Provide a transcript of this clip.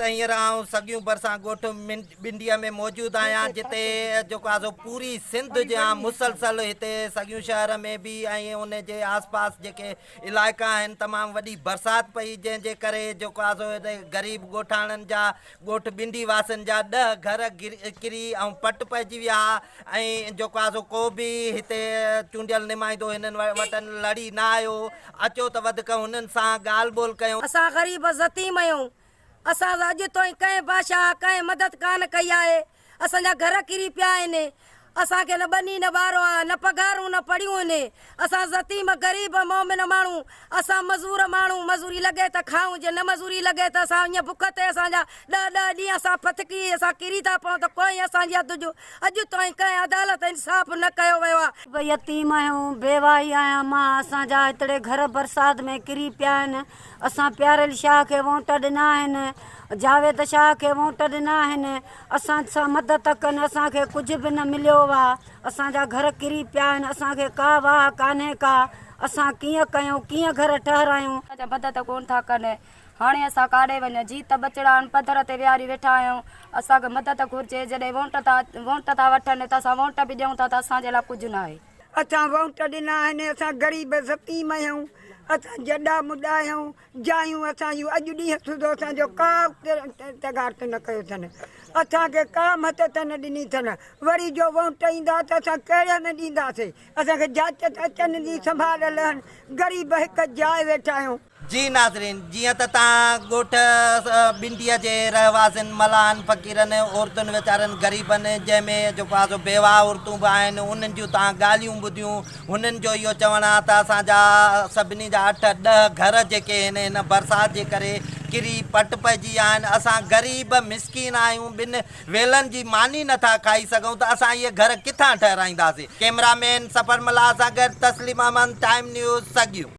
ته هينئر آئون سڳيون ڀرسان ڳوٺ ٻنڊيء ۾ موجود آهيان جتي جيڪو آهي سو پوري سنڌ جيان مسلسل هتي سڳيون شهر ۾ به ۽ ان جي آس پاس جيڪي علائقا آهن تمام وڏي برسات پئي جنهن جي ڪري جيڪو آهي سو هتي غريب ڳوٺاڻن جا ڳوٺ ٻنڊي واسين جا ڏهه گهر ڪري ۽ پٽ پئجي ويا ۽ جيڪو آهي سو ڪو به هتي چونڊيل نمائندو هنن وٽن لڙي نه آيو اچو ته وڌڪ هنن سان ڳالهه ٻولهه ڪيون. اسان غريب زتيم آهيون. اسان سان اڄ توئين ڪنهن بادشاهه ڪنهن مدد ڪانه ڪئي آهي. اسان جا گهر ڪري پيا آهن. اسان کي نه ٻني نه ٻارو آهي، نه پگهارون نه پڙيون آهن. اسان زتيم غريب مومن ماڻهو، اسان مزور ماڻهو، مزوري لڳي ته کائون، جي نه مزوري لڳي ته اسان ائين بک تي اسان جا ڏهه ڏهه ڏينهن اسان ڦٿڪي اسان ڪري ٿا پئون ته ڪوئي اسان جي اڌ جو اڄ تائين ڪنهن عدالت انصاف نه ڪيو ويو آهي. به يتيم آهيون، بيواهي آهيان مان، اسان جا هتڙي گهر برسات ۾ ڪري پيا آهن، اسان پياريل شاهه کي وونٽ ڏنا آهن، جاويد شاهه کي وونٽ ڏنا آهن، اسان سان مدد ڪن، اسان کي ڪجهه به نه مليو آ، اسان جا گهر ڪري پيا آهن، اسان کي ڪا واهه ڪانهي ڪا، اسان ڪيئن ڪيون، ڪيئن گهر ٺهرايون. اسان جا مدد ڪونه ٿا ڪن، هاڻي اسان ڪاڏي وڃون، جي ته ٻچڙا آهن پڌر تي ويهاري ويٺا آهيون، اسان کي مدد گهرجي، جڏهن وونٽ ٿا وونٽ ٿا وٺن ته اسان وونٽ به ڏيون ٿا ته اسان جي لاء ڪجهه ناهي. اسان وونٽ ڏنا آهن، اسان غريب يتيم آهيون، اسان جڏا مڏا آهيون، جايون اسان جون اڄ ڏينهن سوڌو اسان جو ڪا تغارت نه ڪيو اٿن، اسان کي ڪا مدد نه ڏني اٿن، وري جو وونٽ ايندا ته اسان ڪهڙي ۾ ڏينداسين، اسان کي جاچ ته اچن جي سنڀال لهن، غريب هڪ جاء ويٺا آهيون. جي ناظرين جيئن ته توهان ڳوٺ ٻنڊيء جي رهواسين ملاحن فقيرن عورتن ويچارن غريبن جنهن ۾ جيڪو آهي سو بيواهه عورتون به آهن انهن جون توهان ڳالهيون ٻڌيون هنن جو اهو چوڻ آهي ته اسان جا سڀني جا اٺ ڏهه گهر جيڪي آهن هن برسات جي ڪري ڪري پٽ پئجي ويا آهن اسان غريب مسڪين آهيون ٻن ويلن جي ماني نٿا کائي سگهون ته اسان اهي گهر ڪٿان ٺهرائينداسين ڪئميرا مين سفر ملاح سان گڏ تسليم احمد ٽائيم نيوز سڳيون.